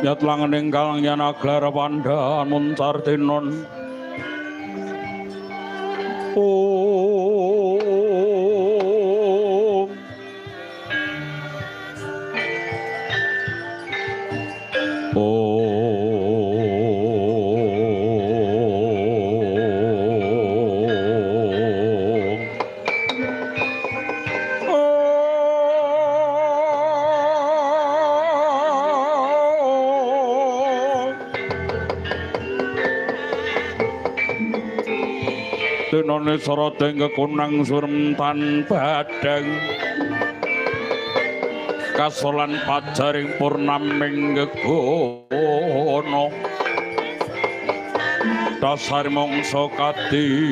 Yat langening kalangyan aglar pandhan muncar tinon. Om. Om. Tinone sorote kekunang surem tan badang kasolan pajaring purnaming gegono dasar mangsa katiga.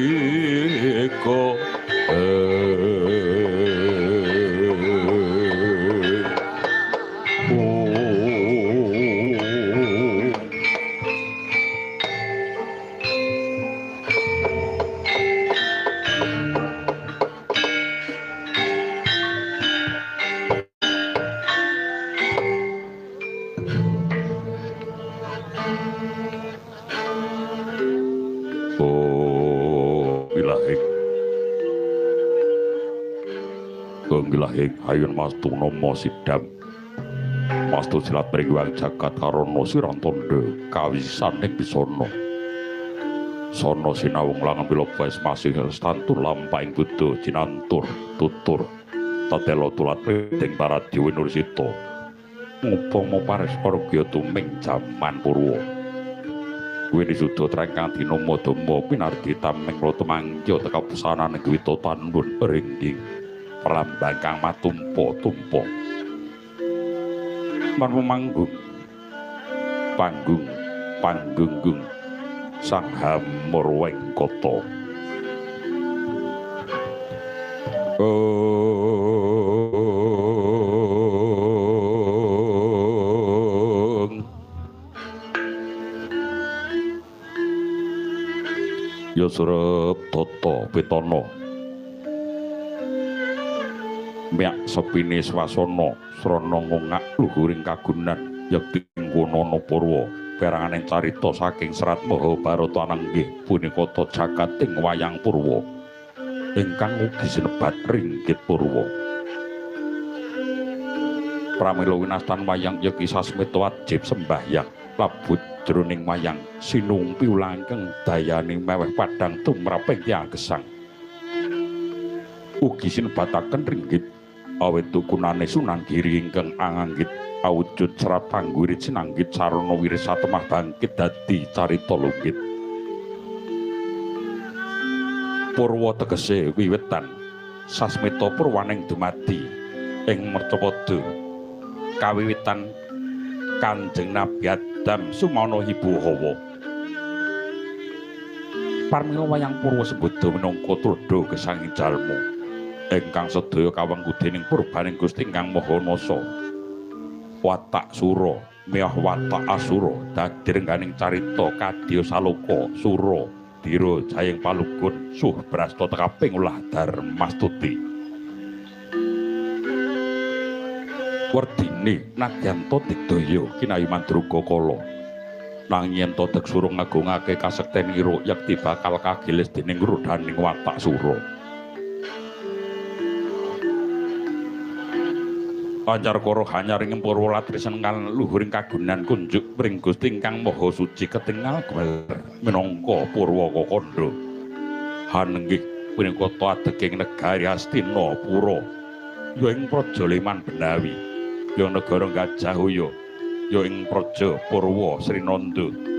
Ilahing hayun mastu nama sidam mastu silat pringwang jagat karana sirantanda kawisaning bisana sana sinawung langen pilapa masih stantur lampahing buddha cinantur tutur tetela tulat pring paradya winursita ngupama paris parugya tuming jaman purwa winisuda trengkang dina madama pinardi tameng lata mangkya teka busananing gwita tanun ringging prambang kang matumpa-tumpa marmo manggung panggung panggunggung sang hamur wengkata. Ya surep tata pitana miak sepine swasana srana ngongak luhuring kagunan yekti nggunana purwa peranganing carita saking serat Mahabharata ananggih punika ta jagating wayang purwa ingkang ugi sinebat ringgit purwa. Pramila winastan wayang yeki sasmita wajib sembahyang labut jroning wayang sinung piwulangkeng dayane meweh padhang tumraping tiyang gesang. Ugi sinebataken ringgit awit tukunane Sunan Giri ingkang anganggit awujud serat panggurit sinanggit sarana wirasatemah bangkit dadi carita lunggit. Purwa tegese wiwitan sasmita purwaning dumadi ing mercapada kawiwitan Kanjeng Nabi Adam sumana Ibu Hawa. Pramila wayang purwa sembada minangka tuladha gesanging jalma ingkang sedaya kawengku dening purbaning Gusti ingkang Maha Nasa. Watak sura miyah watak asura dadi rengganing carita kadya saloka sura dira jayeng palugun suh brasta tekaping ulah darmastuti. Werdine nadyan ta digdaya kinayu mandruga kala nanging yen ta deksura ngagungake kasekten ira yekti bakal kagilis dening rodhaning watak sura. Ancar kara hanyar ing purwa latrisen kang luhuring kagunan kunjuk mring Gusti ingkang Maha Suci ketingal gemeler minangka purwa kakandha. Hanenggih punika ta adeging negari Astina Pura ya ing Praja Leman Benawi, ya negara Gajah Uya, ya ing Praja Purwa Srinanda.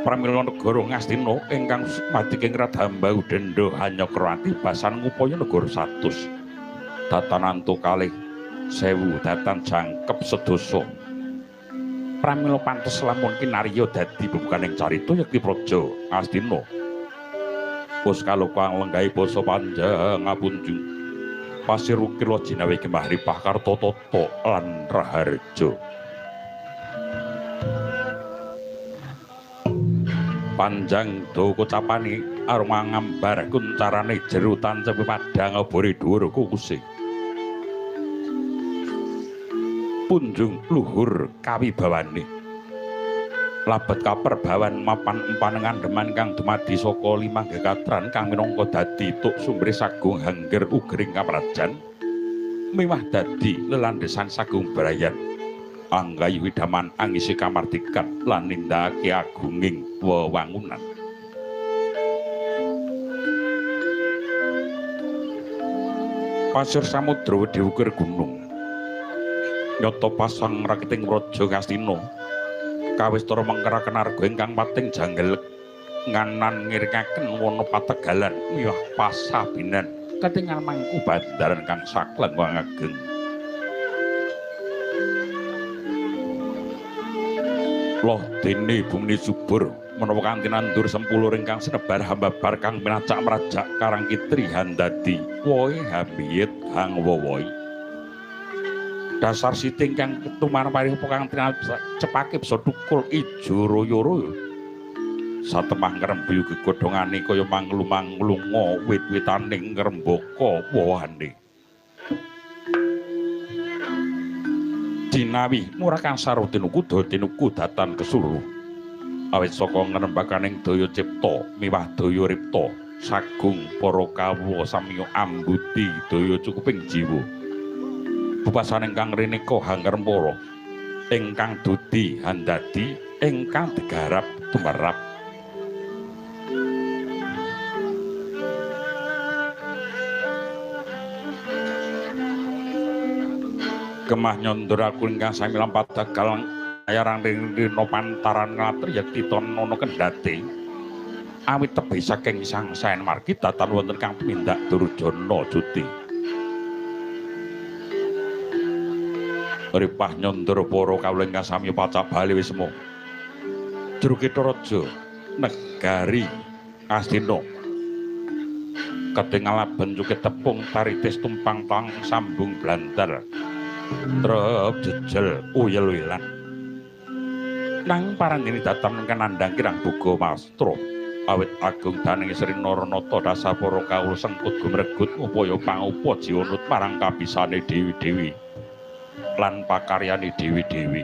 Pramila negara Ngastina ingkang madeg ing Radhamba Udenda Hanyakrawati basan ngupaya negara 100 datananto kalih sewu datan jangkep sedasa. Pramila pantes lamun kinarya dadi bebukaning carita yekti Praja Ngastina. Wis kalokang lenggahi basa panjang ngapunjung pasir ukir jinawi gemah ripah karta tata lan raharja. Panjang dawa kocapane aroma ngambar kuncarane jero tancepe padhang obore dhuwur kukuse. Punjung luhur kawibawane. Labet kaperbawan mapan empan ngandheman kang dumadi saka limang gekatran kang minangka dadi tuk sumbere sagung hangger ugering kaprajan miwah dadi lelandhesan sagung brayan. Anggayu idaman angisi kamardikan lan nindakake agunging wewangunan. Pasir samudra wedi ukir gunung. Nyata pasang raketing praja Ngastina. Kawistara mengkeraken arga ingkang pating janggelek nganan ngiringaken wana pategalan miwah pasabinan ketingal mangku bandaran kang sakleng ageng. Loh dene bumine subur menawa kanthi nandur sempulur ingkang sinebar hambabar kang minacak mrajak karang kitri handadi wohe hambiyit hang wowoi. Dasar siti ingkang ketumar parih kang cepake bisa tukul ijo royo-royo. Satemah ngrembuyu gegodhongane kaya manglu-manglunga wit-witaning ngrembaka wohane. Jinawi murah kang saruh tinuku daya tinuku datan kesuruh. Awit saka ngrembakaning daya cipta miwah daya ripta sagung para kawula samiya ambudi daya cukuping jiwa. Bupasaning kang rineka hangrempara ingkang dudi handadi ingkang digarap tumerap. Gemah nyondor aku ingkang sami lampah dagal ayarang rina pantaran nglatri yekti tonono kendhate awit tebih saking Sang Saen margi datan wonten kang tumindak Durjana Juti. Ripah nyondor para kawula ingkang sami pacak bali wisma. Juru Kitha Raja negari Ngastina ketingal laben cuke tepung taritis tumpang tang sambung blantar trep jejel uyel-uyelan. Nang parandene datan ingkang nandhang kirang boga mastra awit agung daning Sri Naranata dasar para kawula sengkut gumregut upaya pangupa jiwanut marang kabisane dewi-dewi lan pakaryane dewi-dewi.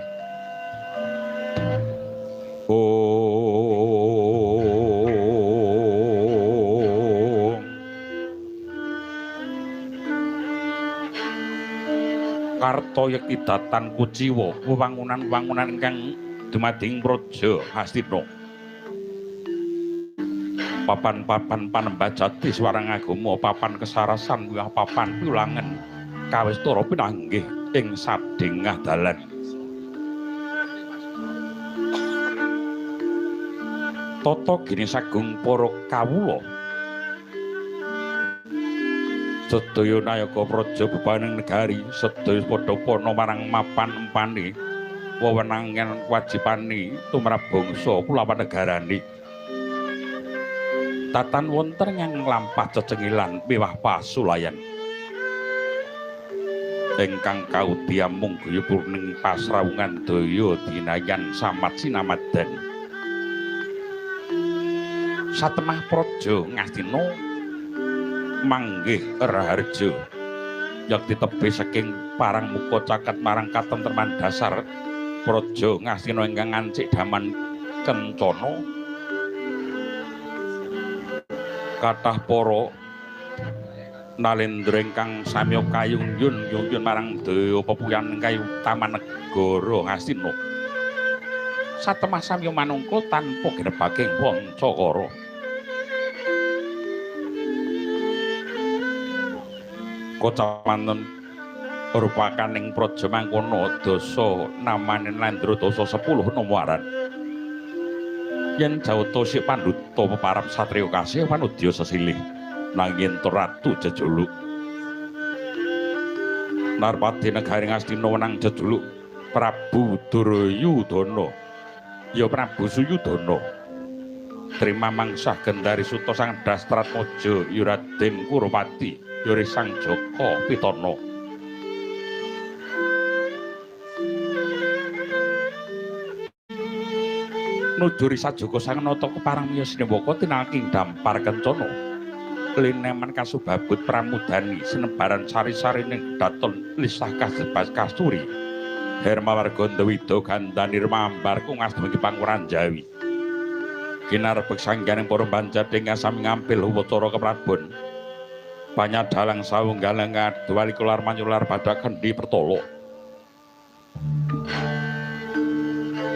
Karta yekti datan kuciwa wewangunan-wewangunan ingkang dumadi ing praja Hastina. Papan-papan panembah jati swarang agama, papan kesarasan miwah papan piwulangen kawistara pinanggih ing sadhengah dalan. Tata gini sagung para kawula sedaya nayaka praja bebaning negari sedaya padha pana marang mapan empane wewenangan kewajibane tumrap bangsa kulawan negarane. Tatan wonten ingkang nglampah cecengilan miwah pasulayan ingkang kaudi amung guyub ning pasrawungan daya dinayan samat sinamadan. Satemah praja Ngastina manggih raharja yekti tebih saking parang muka caket marang katentreman dasar praja Ngastina ingkang ngancik daman kencana. Kathah para nalendra ingkang samya kayungyun yun marang daya pepuyan kayu taman negara Ngastina. Satemah samya manungkul tanpa ginebaking wancakara. Kocamanten rupakaning praja mangkono dasa namane nalendra dasa 10 nomoran. Yen jawata sik pandhuta peparap satriya kasih panudya sesilih nanging ratu jejuluk. Narpati negari Ngastina wenang jejuluk Prabu Duryudana. Ya Prabu Suyudana. Trima mangsah Gendari Suta Sang Dastratmaja ya Raden Kurupati ya Sang Jaka Pitana. Nujuri sajuka sang nata keparang miyos sinewaka tinalking dampar kencana. Lineman kasubabut pramudani sinebaran sari-sarining daton lisah kasebas kasturi. Hermawarga Ndawida gandanir mambar kungas dumugi panguran Jawi. Kinarbek sangganing para banjading sami ngampil upacara keprabon. Panyadalang sawunggalang ngadwali kular manyular badak kendi pertolo.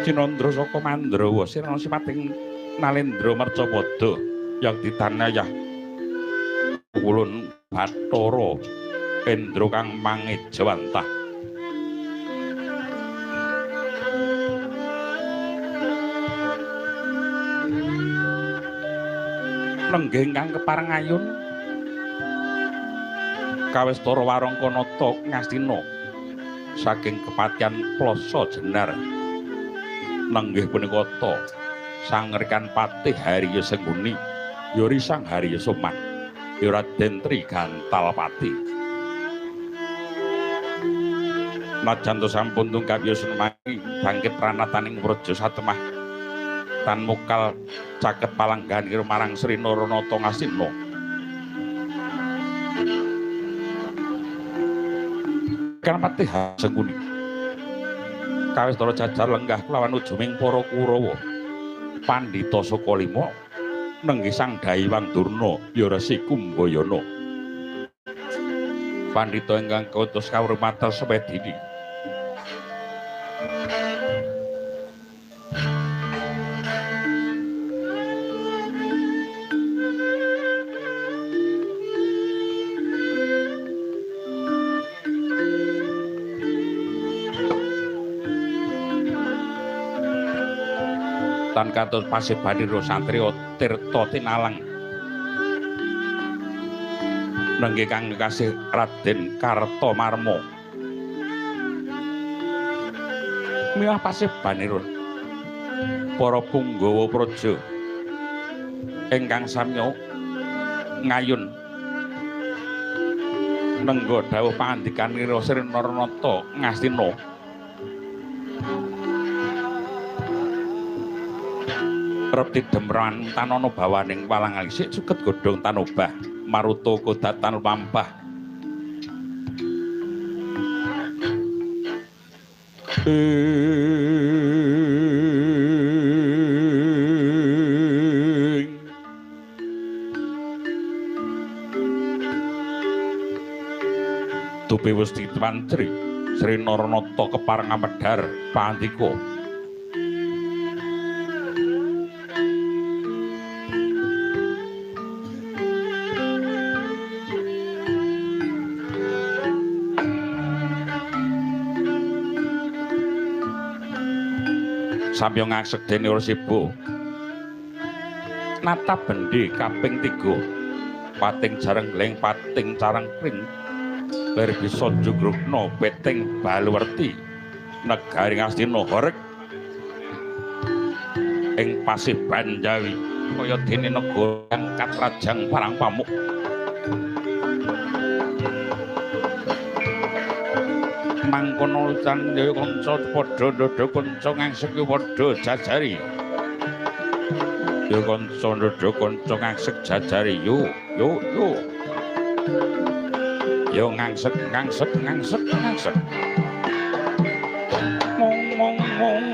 Cinandra saka Mandrawa sirna sipating Nalendra Mercapada yang ditanayah ulun Bathara Endra kang mangejawantah. Nenggih ingkang kepareng ayun kawestara warangka nata Ngastina saking kepatihan Plasa Jenar. Nenggih punika ta sangrikan Patih Harya Sengguni Yori Sang Harya Soman ya Raden Tri Gantalpati. Najan to sampun tungkap ya sumangi bangkit pranataning praja satemah tan mukal caket palanggahan kira marang Sri Naranata Ngastina. Kang Patih Sengguni kawistara jajar lenggah kelawan ujuming para Kurawa Pandhita Sukalima nenggih Sang Daiwang Durna ya Resi Kumbayana. Pandhita ingkang kautus kawurmatan Swedini. Tan kados pasebanira satriya tirta tinalang nenggih kang kasih Raden Kartomarma. Miwah pasebanira para punggawa praja ingkang samya ngayun nengga dawuh pangandikanira Sri Naranata Ngastina. Repti demran tanana bawaning walang alisik suket godhong tanobah maruta kodatan pampah. Dupi wis ditwantri Sri Naranata kepareng amedhar pandika. Samya ngaksek dene Resibo nata bendi kaping 3 pating jareng gleng pating carang kring lir bisa jugrukna peting baluwerti negari Ngastina horeg ing Paseban Jawi kaya dene negara kang katrajang parang pamuk. Mangkono candya kanca padha ndodho kanca ngangsek padha jajari. Ya kanca ndodho kanca ngangsek jajari yo yo yo. Yo ngangsek ngangsek ngangsek ngangsek. Mong mong mong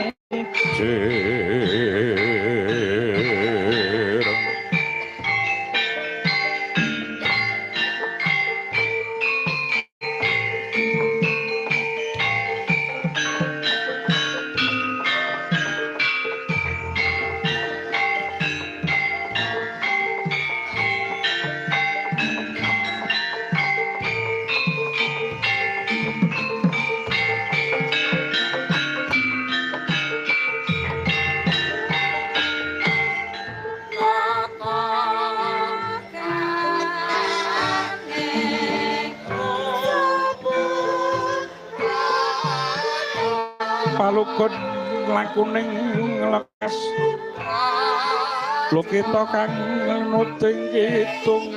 Palugon lakuning nglekas lukita kang nuting kidung.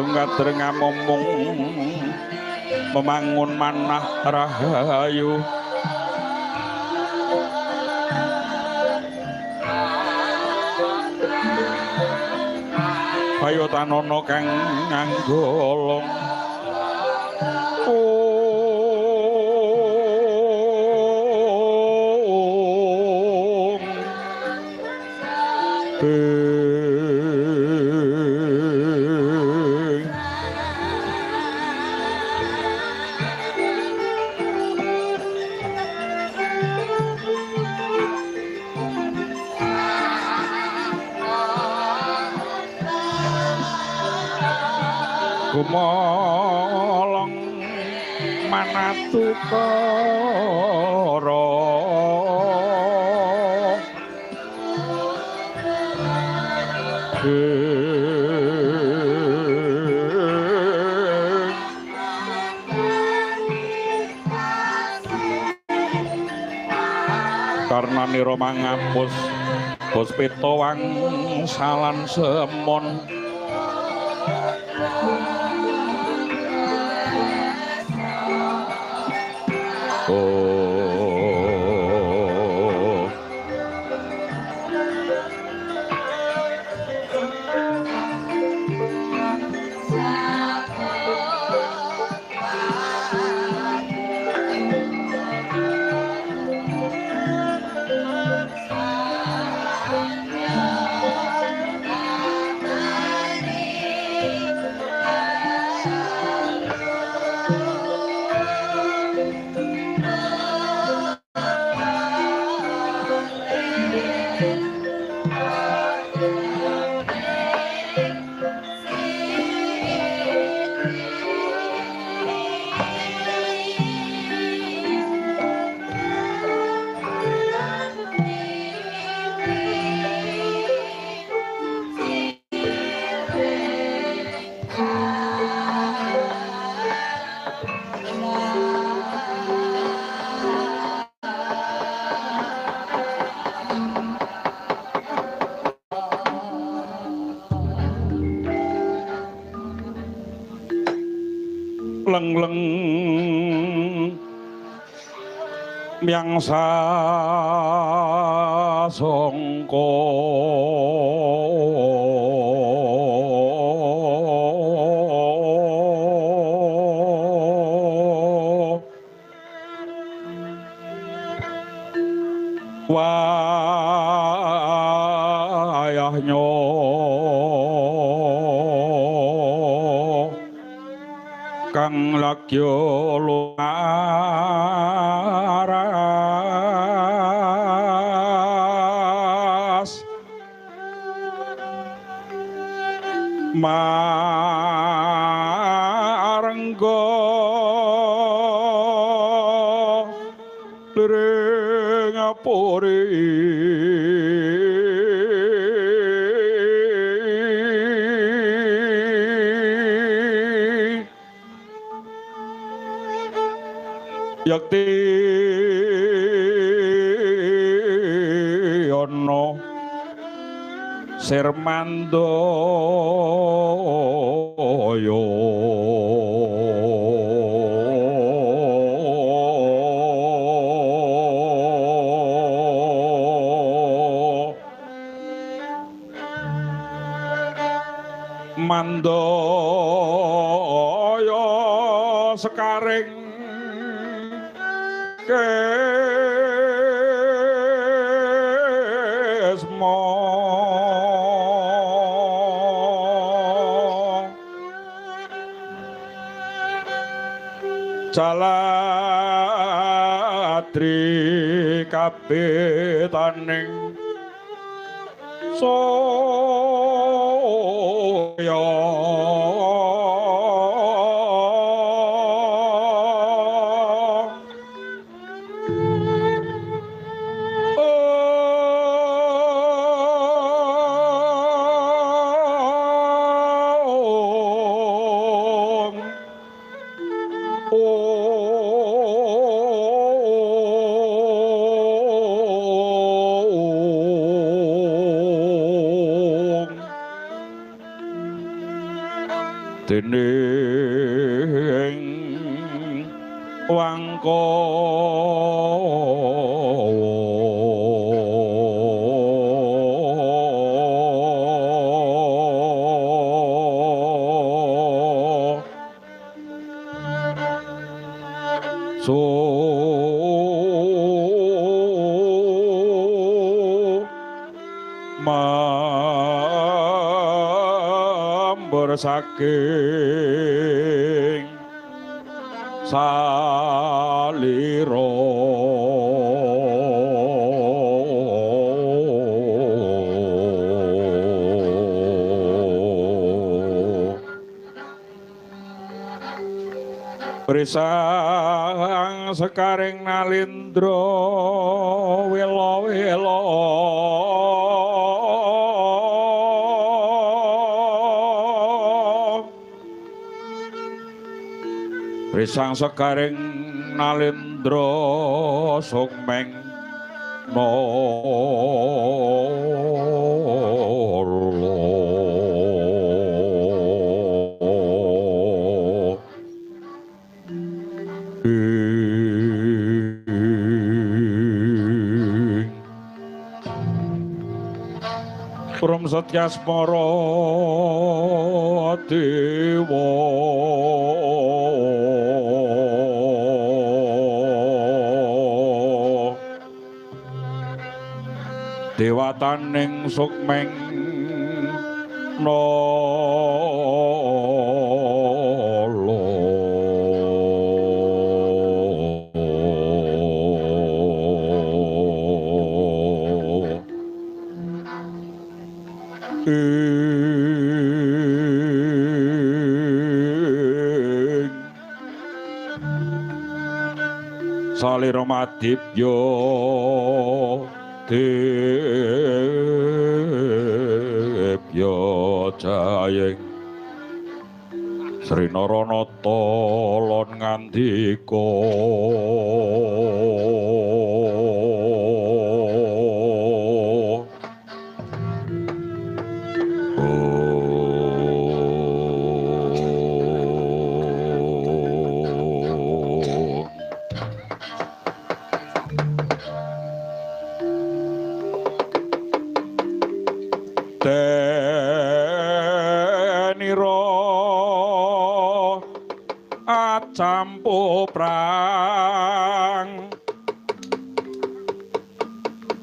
Agung kadreng amomong memangun manah rahayu. Payotanana kang nganggolong. Gumolong manatukara karna nira mangapus puspita wangsalan semon. Oh, leng-leng myang sasongko wayahnyo kang lagya lumaras marenggo liring puri yakti ana sirmandaya. Mandaya sekaring kesma jaladri kabetaning saya. Dening wangka mambur saking salira Prisang sekaring nalindra wela-wela Risang sekaring nalindra sukmeng nala Prum satyasmara dewa dewataning sukmeng nala salira madibya dibya jayeng Sri Naranata lan ngandika Campo prang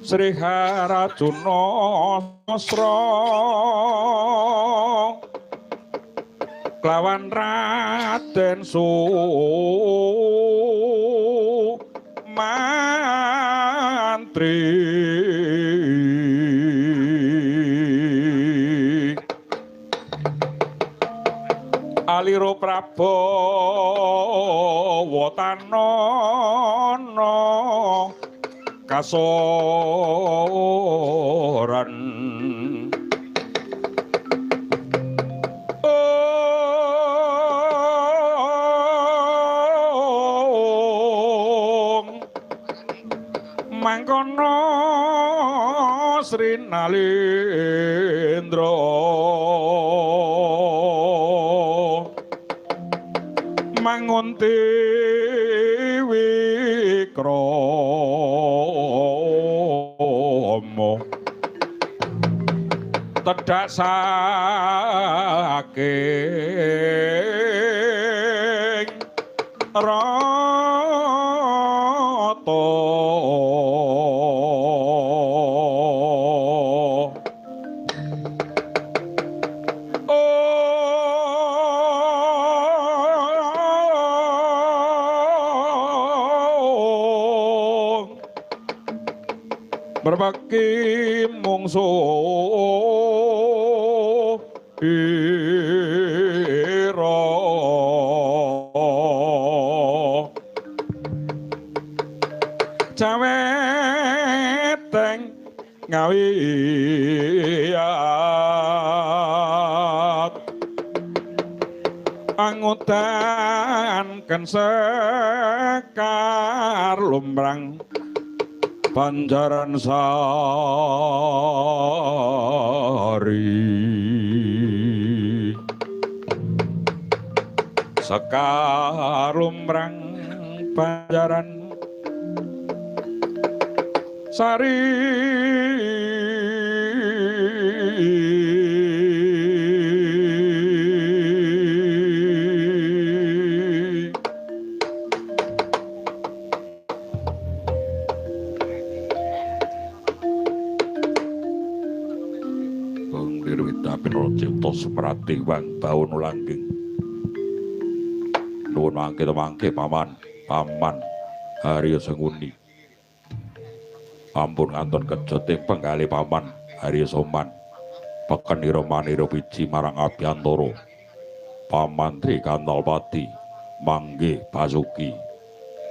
Sri Harajuna Sasra kelawan Raden Sumantri Aliro Prabawa tanana kasoran Ong mangkono Sri Nalindra mangunti wikrama tedhak saking rata berbagi mungsuh ira caweteng ngawiyat angutan ken sekar lumrang Banjaran Sari. Sekar lumrang Banjaran Sari Kang Lirwita Pinara Cipta Suprati Wang Bawono Langgeng. Nuwun mangke mangke paman, paman Haryo Sengkuni. Ampun nganton kejoting penggalih paman Haryo Soman. Pekenira manira wiji marang abiyantara. Paman Tri Kantalpati manggih Basuki.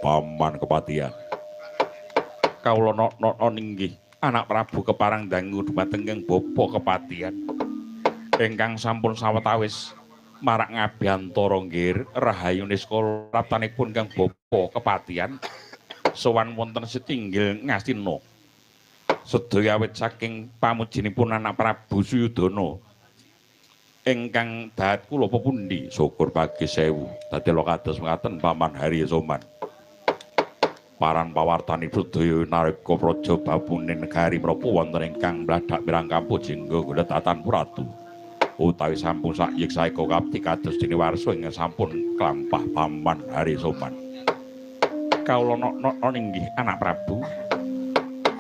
Paman Kepatihan. Kawula nok-nok inggih anak Prabu keparang dangu dumateng Kang Bapa Kepatihan. Ingkang sampun sawetawis marak ngabiyantara nggih rahayu niskala praptanipun Kang Bapa Kepatihan sowan wonten setinggil Ngastina. Sedaya awit saking pamujinipun anak Prabu Suyudana ingkang dahat kula pepundi syukur pagi sewu dadi kados mekaten Paman Haryo Soman. Paran pawartanipun sedaya nalika praja babuning negari menapa wonten ingkang mladhak mirang kampuh jingga goletatan puratu utawi sampun sak yeksa eka kapti kados dene warsa ingkang sampun klampah Paman Haryo Soman. Kawula nok-nok inggih anak Prabu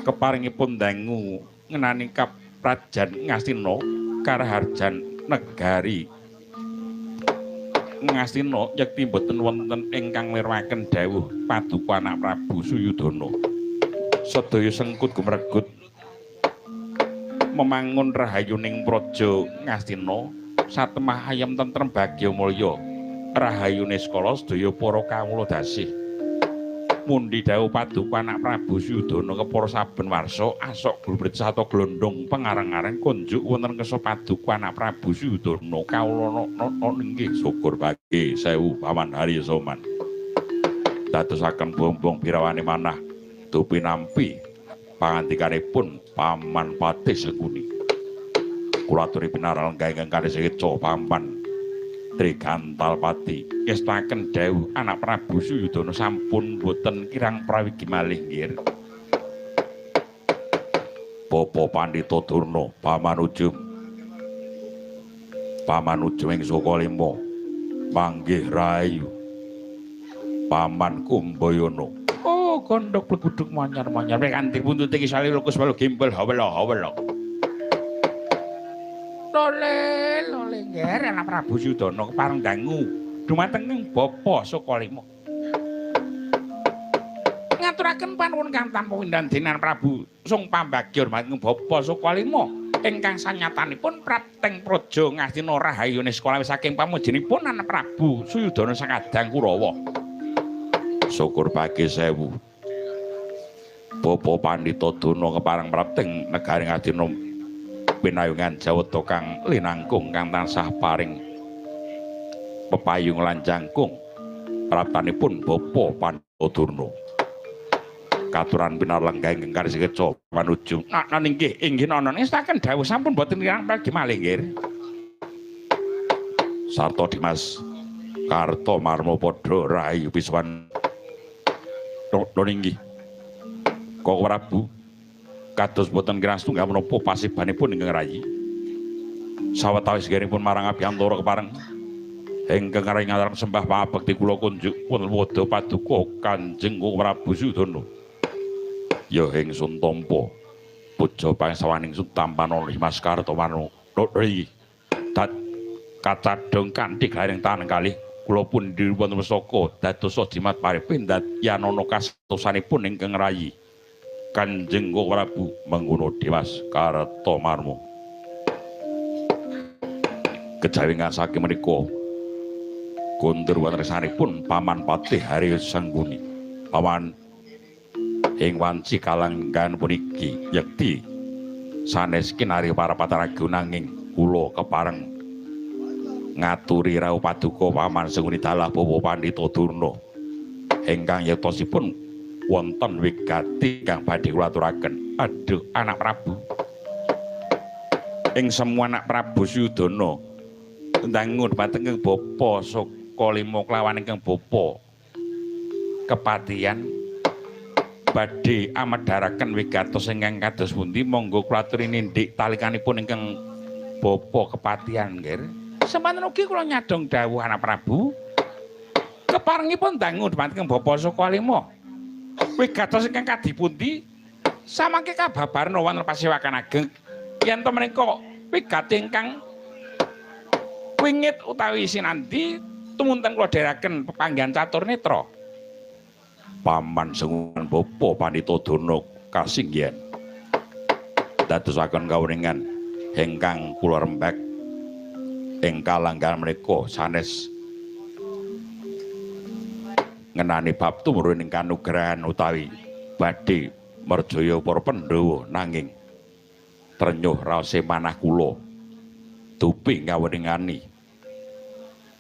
keparingipun dangu ngenani kaprajan Ngastina karaharjan negari Ngastina yekti mboten wonten ingkang mirwaken dawuh paduka anak Prabu Suyudana. Sedaya sengkut gumregut memangun rahayuning praja Ngastina satemah ayem tentrem bagya mulya rahayu niskala sedaya para kawula dasih. Mundi dawuh paduka anak Prabu Suyudana kepara saben warsa asok gulbret sata glondong pengarang-arang kunjuk wonten kersa paduka anak Prabu Suyudana. Kawula nok-nok inggih syukur bagi sewu Paman Haryo Soman. Dadosaken bombong birawane manah dupi nampi pangandikanipun Paman Patih Sengkuni. Kula aturi pinaral lenggah ingkang kalih sekeca Paman Trigantalpati ngestaken dawuh anak Prabu Suyudana sampun boten kirang prawigi malih nggih. Bapa Pandhita Durna Paman Ujung. Paman Ujung ing Sukalima manggih rahayu Paman Kumbayana. Oh gondok pleguduk manyar-manyar kanthi buntut iki sali lukus walu gimbal hawela hawela. Lole lole nggih anak Prabu Suyudana kepareng dangu dumateng Bapa Sukalima. Ngaturaken panuwun kang tanpa windan denan Prabu sung pambagya dumateng Bapa Sukalima ingkang sanyatanipun prapteng praja Ngastina rahayu niskala saking pamujinipun anak Prabu Suyudana sakadang Kurawa. Syukur pagi sewu. Bapa Pandhita Durna kepareng prapteng negari Ngastina pinayungan jawata kang linangkung kang tansah paring pepayung lan jangkung praptanipun Bapa Pandhita Durna. Katuran pinarlenggah ingkang kalih sekeca panuju. Nak inggih inggih nono ngestaken dawuh sampun boten kirang pagi malih nggih. Sarta Dimas Karto Marmo padha rahayu piswan nono inggih. Koko Prabu kados boten kirang setunggal menapa pasibanipun ingkang rayi. Sawetawis geripun marang abiyantara kepareng ingkang rayi ngalem sembah pangabekti kula kunjuk wonten wadha paduka Kanjeng Prabu Suyudana. Ya ingsun tampa puja pangsawaning sun tampan Mas Kartowarno. Iki dat kacadhong kanthi garing tahan kalih kula pundi wonten wesaka dados jimat paripindat yanana kastosanipun ingkang rayi Kanjeng Prabu mengkono Dimas Kartomarmo. Kejawi saking menika kondur wonten resanipun Paman Patih Haryo Sengkuni. Paman ing wanci kalanggan puniki yekti sanes kinarya para pataraga nanging kula kepareng ngaturi rawuh paduka Paman Sengkuni dalah Bapak Pandhita Durna ingkang yektosipun wonten wigati kang badhe kula aturaken. Aduh anak Prabu, ing semua anak Prabu Suyudana ndangun dhumateng Bapa Sukalima kelawan ingkang bapa kepatihan badhe amedharaken wigatos ingkang kados pundi? Monggo kula aturi nindhik talikanipun ingkang bapa kepatihan nggih. Semanten ugi kula nyadhong dawuh anak Prabu. Keparengipun dangu dhumateng bapa Sukalima. Wigatos ingkang kadipundi samangke kababarna wonten pasewakan ageng yen to menika wigati ingkang wingit utawi sinandi tumunten kula dherekaken pepanggihan catur netra. Paman Sengun bapa Pandhita Dana kasinggihan dadosaken kawuningan ingkang kula rembag ing kalanggahan menika sanes ngenani bab tumurun ing kanugrahan utawi badhe merjaya para Pandhawa, nanging trenyuh raose manah kula dupi ngawiningani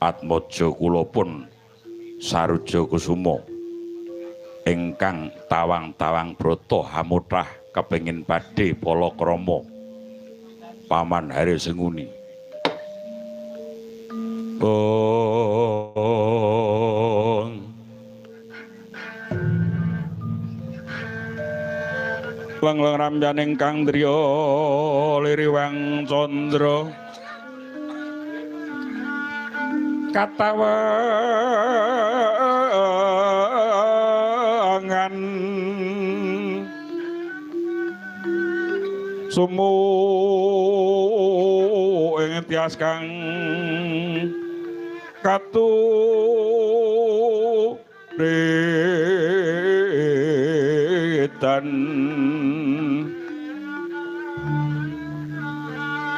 atmaja kula pun Saruja Kusuma ingkang tawang-tawang brata hamutrah kepengin badhe palakrama Paman Hari Senguni. Lengleng ramyaning kang driya liriwang candra katawangan sumu ing tias kang katuritan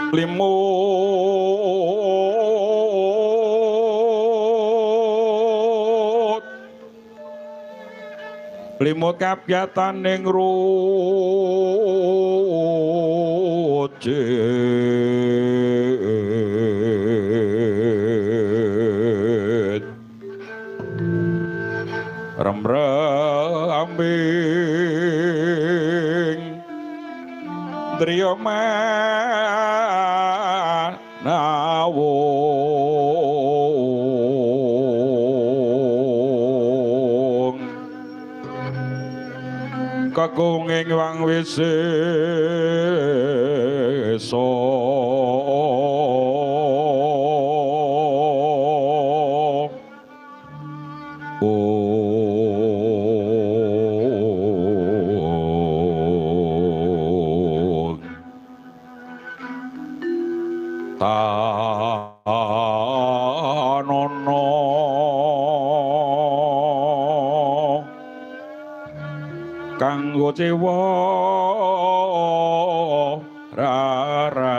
limut limut kapyataning rujit remrembing driya manawung kagunging wang wisesa. Tanono kanggo cewa raras.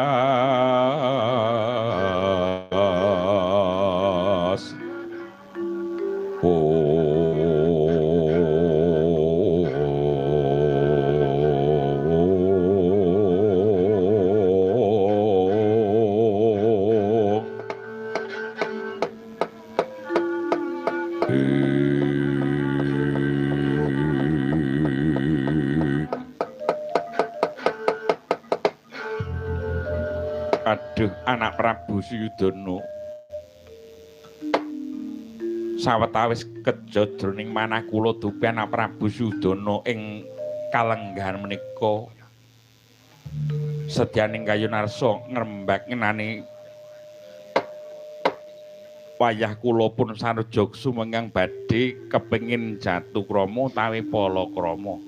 Aduh, anak Prabu Suyudana sawetawis keja jroning manah kula dupi anak Prabu Suyudana ing kalenggahan menika sedyaning kayunarsa ngrembak ngenani wayah kula pun saruja sumengkang badhe kepengin jatukrama utawi palakrama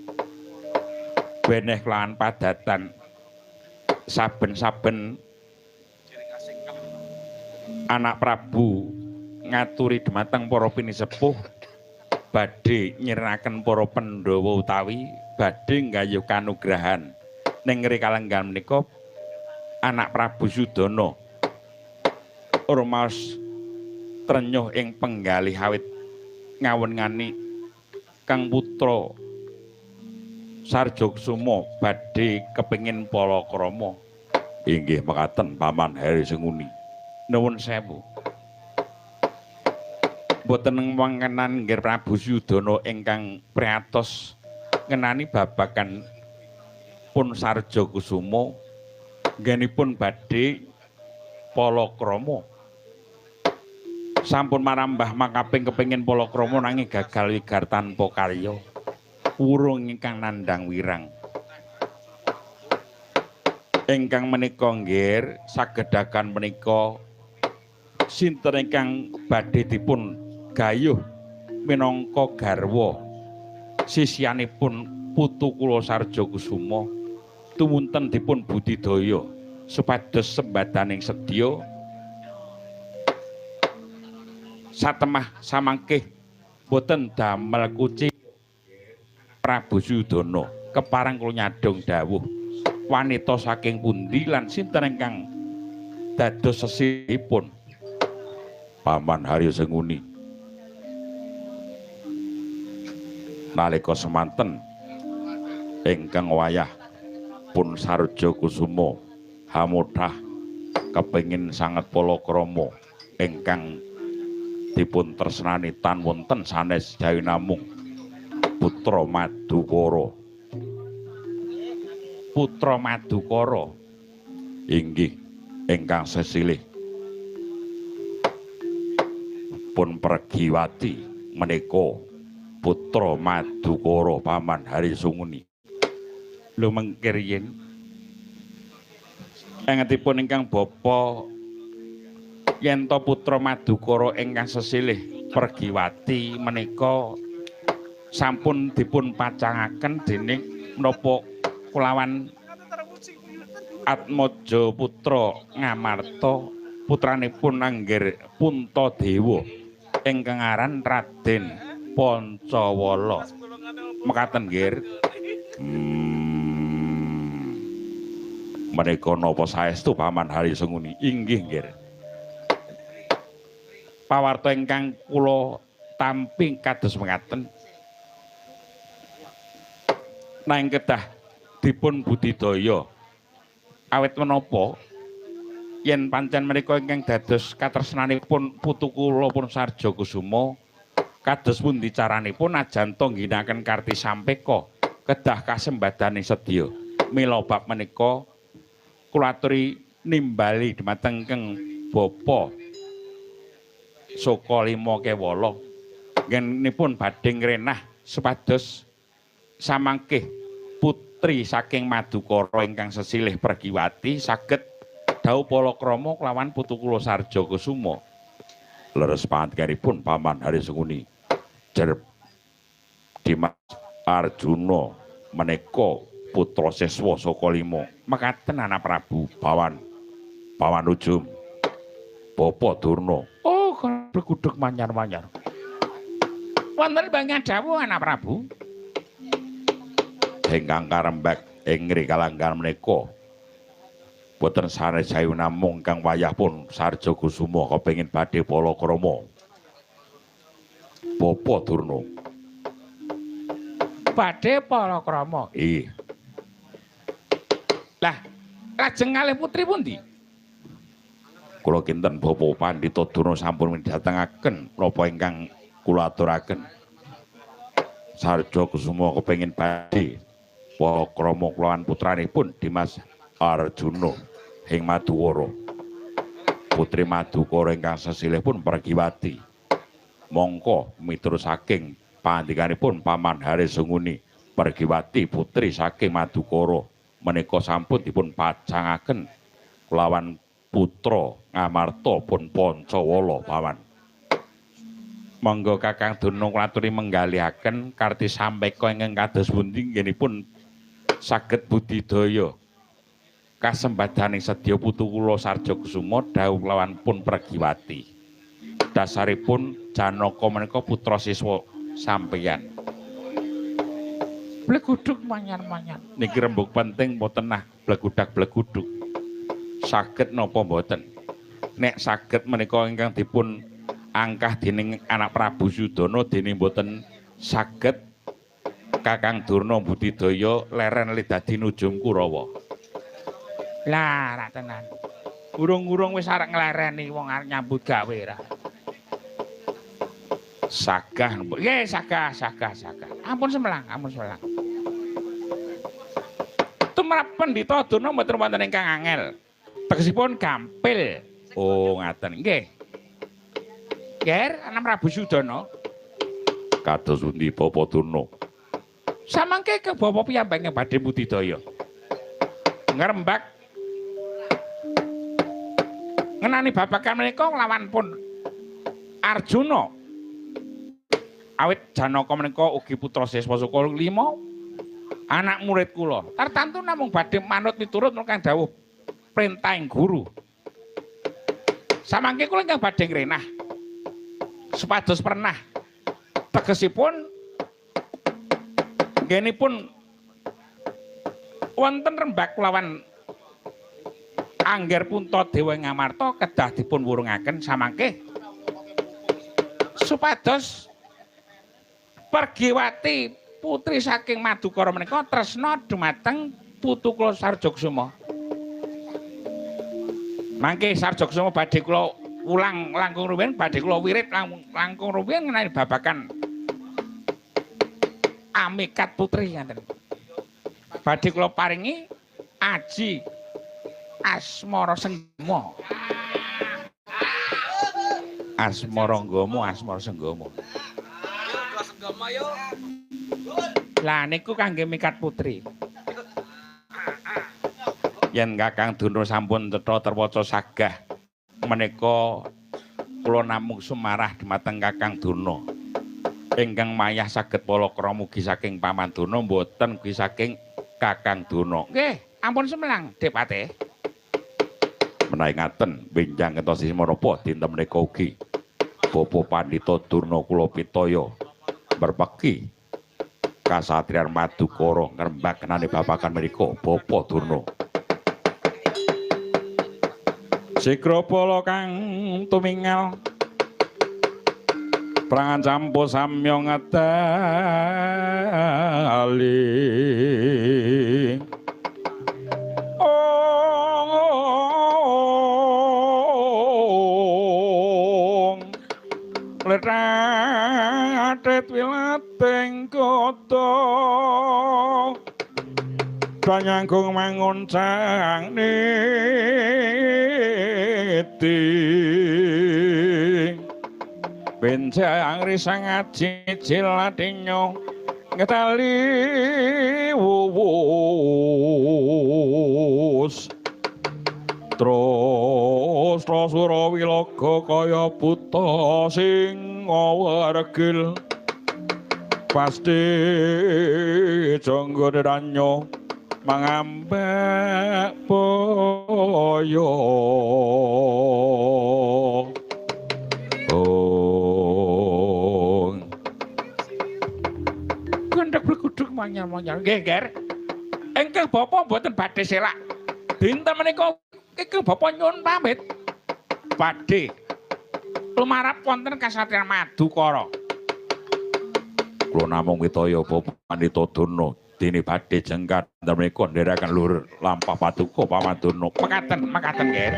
beneh kelawan padatan saben-saben anak Prabu ngaturi dumateng para pinisepuh badhe nyirnaken para Pandhawa utawi badhe nggayuh kanugrahan ning ngri kalenggahan menika anak Prabu Sudana rumaos trenyuh ing penggalih awit ngawengani kang putra Sarjakusuma badhe kepengin palakrama. Inggih mekaten Paman Hari Senguni. Nuwun sewu. Mboten wongenan nggih Prabu Suyudana ingkang priatos ngenani babagan pun Sarjakusuma nggenipun badhe palakrama. Sampun marambah makaping kepengin palakrama nanging gagal wigar tanpa karya. Wurung ingkang nandhang wirang. Ingkang menika nggih sagedhakan menika sinten ingkang badhe dipun gayuh minangka garwa sisyanipun putu kula Sarja Kusuma tumunten dipun budidaya supados sembadaning sedya satemah samangkih boten damel kuci Prabu Suyudana kepareng kula nyadhong dawuh wanita saking pundi lan sinten ingkang dados sesihipun? Paman Haryo Senguni nalika semanten ingkang wayah pun Sarja Kusuma hamothah kepengin sanget palakrama ingkang dipun tresnani tan wonten sanes jawi namung Putra Madukara. Putra Madukara inggih ingkang sesilih pun Pregiwati menika Putra Madukara Paman Hari Sunguni. Lho mengkir yen engetipun ingkang bapa yen to Putra Madukara ingkang sesilih Pregiwati menika sampun dipun pacangaken dening menapa kulawan Atmaja Putra Ngamarta putranipun Anggir Puntadewa ingkang aran Raden Pancawala. Mekaten nggih. Menika napa saestu Paman Hari Senguni? Inggih nggih. Pawarta ingkang kula tampi kados mekaten. Nanging kedah dipun budidaya awit menapa yen pancen menika ingkang dados katresnanipun putu kula pun Sarja Kusuma kados pundi caranipun ajan to ngginakaken karti sampeka kedah kasembadane sedya. Mila bab menika kula aturi nimbali dhumateng keng bapa Saka Lima Kewala nggenipun badhe ngrenah supados samangkih putri saking Madukara ingkang sesilih Pregiwati saged dhaup palakrama kelawan putu kula Sarja Kusuma. Leres pangandikanipun Paman Hari Senguni. Jer Dimas Arjuna menika putra siswa Saka Lima. Mekaten anak Prabu. Pawan Pawan Ujung Bapa Durna. Oh, blegudeg manyar-manyar. Wonten banyak dawuh anak Prabu. Ingkang karembak ing kalanggan menika boten sanes sayu namung kang wayah pun Sarja Kusuma kepengin badhe palakrama. Bapa Durna badhe palakrama. Ih. Lah, lajeng kalih putri pundi? Kula kinten Bapa Pandhita Durna sampun midhatengaken napa ingkang kula aturaken. Sarja Kusuma kepengin badhe palakrama kulawan putranipun Dimas Arjuna ing Maduwara. Putri Madukara ingkang sesilih pun Pregiwati. Mongko miturut saking pangandikanipun Paman Hari Senguni, Pregiwati putri saking Madukara menika sampun dipun pacangaken kelawan putra Ngamarta pun Pancawala Paman. Monggo Kakang Durna kula aturi menggalihaken karti sampeka ingkang kados pundi nggenipun saged budidaya kasembadaning sedya putu kula Sarja Kusuma dhaup lawan pun Pregiwati. Dasaripun Janaka menika putra siswa sampeyan. Blegudug manyar-manyar. Niki rembug penting mboten nah blegudak-blegudug. Saged napa mboten? Nek saged menika ingkang dipun angkah dening anak Prabu Suyudana dene mboten saged Kakang Durna budidaya leren le dadi nujum Kurawa. Lah, rak tenan. Urung-urung wis arek nglereni wong arep nyambut gawe ra. Sagah, nggih sagah, sagah, sagah. Ampun semelang, ampun semelang. Tumrap Pandhita Durna mboten wonten ingkang angel. Tegesipun gampil. Oh, ngaten nggih. Ger, ana Prabu Sudana. Kados pundi Bapak Durna? Samangke ke bapa piyambak ingkang badhe budidaya. Ngrembak ngenani babagan menika nglawan pun Arjuna. Awit Janaka menika ugi putra Siswa Suka 5 anak murid kula. Tartantu namung badhe manut miturut kang dawuh perintahing guru. Samangke kula ingkang badhe ngrenah supados pernah tegesipun nggenipun wonten rembak kelawan Angger Puntadewa ing Ngamarta kedah dipun wurungaken samangke supados Pergiwati putri saking Madukara menika tresna dumateng putu kula Sarjakusuma. Mangke Sarjakusuma badhe kula ulang langkung rumiyin, badhe kula wirid langkung rumiyin ngenani babagan Amikat putri ngaten. Badhe kula paringi aji asmara senggama. Asmara nggama, asmara senggama. Lah niku kangge mikat putri. Yen Kakang Durna sampun cetha terwaca sagah menika kula namung sumarah dumateng Kakang Durna. Ingkang mayah saged palakrama mugi saking Paman Durna mboten ugi saking Kakang Durna. Nggih, ampun sumelang, Depate. Menawi ngaten benjang ngentosi menapa dinten menika ugi Bapak Pandhita Durna kula pitaya merpeki kasatriyan Madukara ngrembak kenane babagan menika Bapak Durna. Sikrapala kang tumingal prangan campo samya ngedali. Ong letat wilating kota danyanggung mangun cang niti benjang risang aji jilatinyo ngetali wuwus terus sura wilaga kaya buta sing awergil pasti jangga danyo mangambek boyo. Oh. Gendhek bleguduk manyar-manyar. Nggih, Ger. Ingkang bapa mboten badhe selak. Dinten menika ingkang bapa nyuwun pamit. Badhe lumarap wonten kasatriyan Madukara. Kula namung mitaya Bapak Pandhita Durna dene badhe jengkat menika ndherekaken luhur lampah paduka Paman Durna. Mekaten, mekaten, Ger.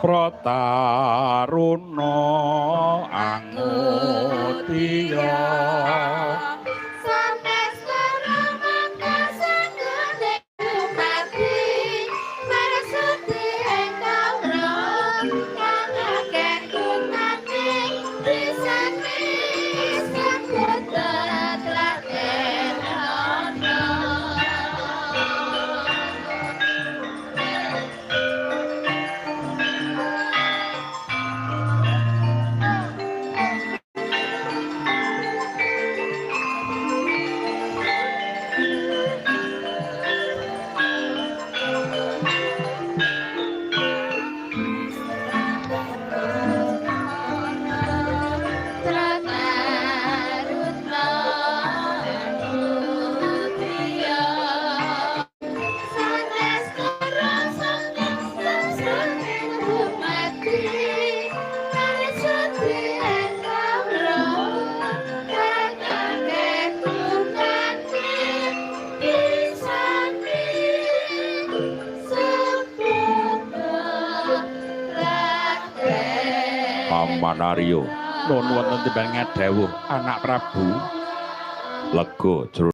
Prataruna angutiya Paman Arya, nuwun wonten timbang ngadhawuh anak Prabu. Lega jroning